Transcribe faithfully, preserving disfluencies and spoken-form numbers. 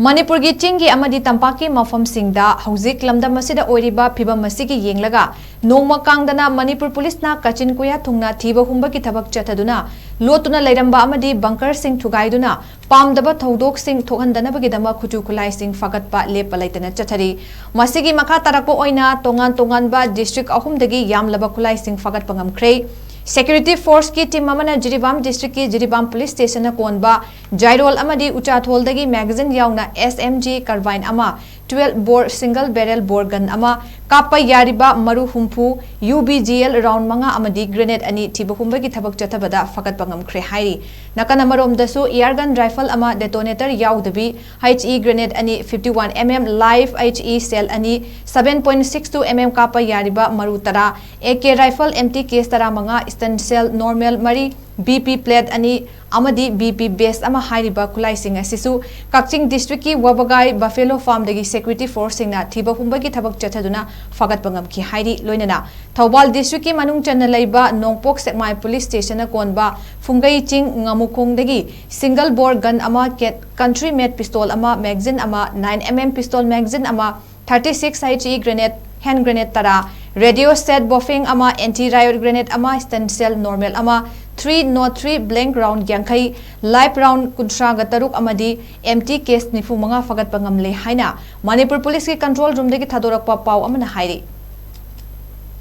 ꯃꯅꯤꯄꯨꯔꯒꯤ ꯆꯤꯡꯒꯤ ꯑꯃꯗꯤ ꯇꯝꯄꯥꯛꯀꯤ ꯃꯐꯝꯁꯤꯡꯗ ꯍꯧꯖꯤꯛ ꯂꯝꯗꯝ ꯑꯁꯤꯗ ꯑꯣꯏꯔꯤꯕ ꯐꯤꯕꯝ ꯑꯁꯤꯒꯤ ꯌꯦꯡꯂꯒ ꯅꯣꯡꯃ ꯀꯥꯡꯗꯅ ꯃꯅꯤꯄꯨꯔ ꯄꯨꯂꯤꯁꯅ ꯀꯥꯆꯤꯟ ꯀꯣꯌꯥ ꯊꯨꯡꯅ ꯊꯤꯕ ꯍꯨꯝꯕꯒꯤ ꯊꯕꯛ ꯆꯠꯊꯗꯨꯅ ꯂꯣꯠꯇꯨꯅ ꯂꯩꯔꯝꯕ ꯑꯃꯗꯤ ꯕꯪꯀꯔꯁꯤꯡ ꯊꯨꯒꯥꯏꯗꯨꯅ ꯄꯥꯝꯗꯕ ꯊꯧꯗꯣꯛꯁꯤꯡ ꯊꯣꯛꯍꯟꯗꯅꯕꯒꯤꯗꯃꯛ ꯈꯨꯠꯁꯨ ꯈꯨꯠꯂꯥꯏꯁꯤꯡ ꯐꯒꯠꯄ ꯂꯦꯞꯄ ꯂꯩꯇꯅ ꯆꯠꯊꯔꯤ꯫ ꯃꯁꯤꯒꯤ ꯃꯈꯥ ꯇꯥꯔꯛꯄ ꯑꯣꯏꯅ ꯇꯣꯉꯥꯟ ꯇꯣꯉꯥꯟꯕ ꯗꯤꯁꯇ꯭ꯔꯤꯛ ꯑꯍꯨꯝꯗꯒꯤ ꯌꯥꯝꯂꯕ ꯈꯨꯠꯂꯥꯏꯁꯤꯡ ꯐꯒꯠꯄ ꯉꯝꯈ꯭ꯔꯦ꯫ ꯁꯦꯀ꯭ꯌꯨꯔꯤꯇꯤ ꯐꯣꯔꯁꯀꯤ ꯇꯤꯝ ꯑꯃꯅ ꯖꯤꯔꯤꯕꯥꯝ ꯗꯤꯁꯇ꯭ꯔꯤꯛꯀꯤ ꯖꯤꯔꯤꯕꯥꯝ ꯄꯨꯂꯤꯁ ꯁ꯭ꯇꯦꯁꯟꯅ ꯀꯣꯟꯕ ꯖꯥꯏꯔꯣꯜ ꯑꯃꯗꯤ ꯎꯆꯥꯊꯣꯜꯗꯒꯤ ꯃꯦꯒꯥꯖꯤꯟ ꯌꯥꯎꯅ ꯑꯦꯁ ꯑꯦꯝ ꯖꯤ ꯀꯥꯔꯕꯥꯏꯟ ꯑꯃ, ꯇꯨꯋꯦꯜꯕ bore single barrel bore gun ꯑꯃ, ꯀꯥꯞꯄ ꯌꯥꯔꯤꯕ ꯃꯔꯨ ꯍꯨꯝꯐꯨ, U B G L round ꯃꯉꯥ ꯑꯃꯗꯤ ꯒ꯭ꯔꯦꯅꯦꯗ ꯑꯅꯤ ꯊꯤꯕ ꯍꯨꯝꯕꯒꯤ ꯊꯕꯛ ꯆꯠꯊꯕꯗ ꯐꯒꯠꯄ ꯉꯝꯈ꯭ꯔꯦ ꯍꯥꯏꯔꯤ꯫ ꯅꯥꯀꯟ ꯑꯃꯔꯣꯝꯗꯁꯨ ꯏꯌꯥꯔ ꯒꯟ ꯔꯥꯏꯐꯜ ꯑꯃ, ꯗꯦꯇꯣꯅꯦꯇꯔ ꯌꯥꯎꯗꯕꯤ, ꯍꯩꯆ ꯏ ꯒ꯭ꯔꯦꯅꯦꯗ ꯑꯅꯤ, fifty one M M live H E shell ꯑꯅꯤ, seven point six two M M ꯀꯥꯞꯄ ꯌꯥꯔꯤꯕ ꯃꯔꯨ ꯇꯔꯥ, A K rifle M T case ꯇꯔꯥꯃꯉꯥ, ꯁ꯭ꯇꯟ ꯁꯦꯜ ꯅꯣꯔꯃꯦꯜ ꯃꯔꯤ, ꯕꯤ ꯄꯤ ꯄ꯭ꯂꯦꯠ ꯑꯅꯤ ꯑꯃꯗꯤ ꯕꯤ ꯄꯤ ꯕꯦꯁ ꯑꯃ ꯍꯥꯏꯔꯤꯕ ꯈꯨꯠꯂꯥꯏꯁꯤꯡ ꯑꯁꯤꯁꯨ ꯀꯛꯆꯤꯡ ꯗꯤꯁꯇ꯭ꯔꯤꯛꯀꯤ ꯋꯥꯕꯒꯥꯏ ꯕꯐꯦꯂꯣ ꯐꯥꯔꯝꯗꯒꯤ ꯁꯦꯀ꯭ꯌꯨꯔꯤꯇꯤ ꯐꯣꯔꯁꯁꯤꯡꯅ ꯊꯤꯕ ꯍꯨꯝꯕꯒꯤ ꯊꯕꯛ ꯆꯠꯊꯗꯨꯅ ꯐꯒꯠꯄ ꯉꯝꯈꯤ ꯍꯥꯏꯔꯤ꯫ ꯂꯣꯏꯅꯅ ꯊꯧꯕꯥꯜ ꯗꯤꯁꯇ꯭ꯔꯤꯛꯀꯤ ꯃꯅꯨꯡ ꯆꯟꯅ ꯂꯩꯕ ꯅꯣꯡꯄꯣꯛ ꯁꯦꯛꯃꯥꯏ ꯄꯨꯂꯤꯁ ꯁ꯭ꯇꯦꯁꯟꯅ ꯀꯣꯟꯕ ꯐꯨꯡꯒꯩ ꯆꯤꯡ ꯉꯥꯃꯨꯈꯣꯡꯗꯒꯤ ꯁꯤꯡꯒꯜ ꯕꯣꯔ ꯒꯟ ꯑꯃ, ꯀꯦꯠ ꯀꯟꯇ꯭ꯔꯤ ꯃꯦꯠ ꯄꯤꯁꯇꯣꯜ ꯑꯃ, ꯃꯦꯒꯥꯖꯤꯟ ꯑꯃ, nine M M pistol magazine ꯑꯃ, thirty six H E grenade, hand grenade ꯇꯔꯥ, ꯔꯦꯗꯤꯑꯣ ꯁꯦꯠ ꯕꯣꯐꯤꯡ ꯑꯃ, ꯑꯦꯟꯇꯤ ꯔꯥꯏꯌꯣꯠ ꯒ꯭ꯔꯦꯅꯦꯗ ꯑꯃ, ꯁ꯭ꯇꯟ ꯁꯦꯜ ꯅꯣꯔꯃꯦꯜ ꯑꯃ, ꯊ꯭ꯔꯤ ꯅꯣꯠ ꯊ꯭ꯔꯤ ꯕ꯭ꯂꯦꯡꯛ ꯔꯥꯎꯟ ꯌꯥꯡꯈꯩ, ꯂꯥꯏꯐ ꯔꯥꯎꯟ ꯀꯨꯟꯊ꯭ꯔꯥꯒ ꯇꯔꯨꯛ ꯑꯃꯗꯤ ꯑꯦꯝ ꯇꯤ ꯀꯦꯁ ꯅꯤꯐꯨ ꯃꯉꯥ ꯐꯒꯠꯄ ꯉꯝꯂꯦ ꯍꯥꯏꯅ ꯃꯅꯤꯄꯨꯔ ꯄꯨꯂꯤꯁꯀꯤ ꯀꯟꯇ꯭ꯔꯣꯜ ꯔꯨꯝꯗꯒꯤ ꯊꯥꯗꯣꯔꯛꯄ ꯄꯥꯎ ꯑꯃꯅ ꯍꯥꯏꯔꯤ꯫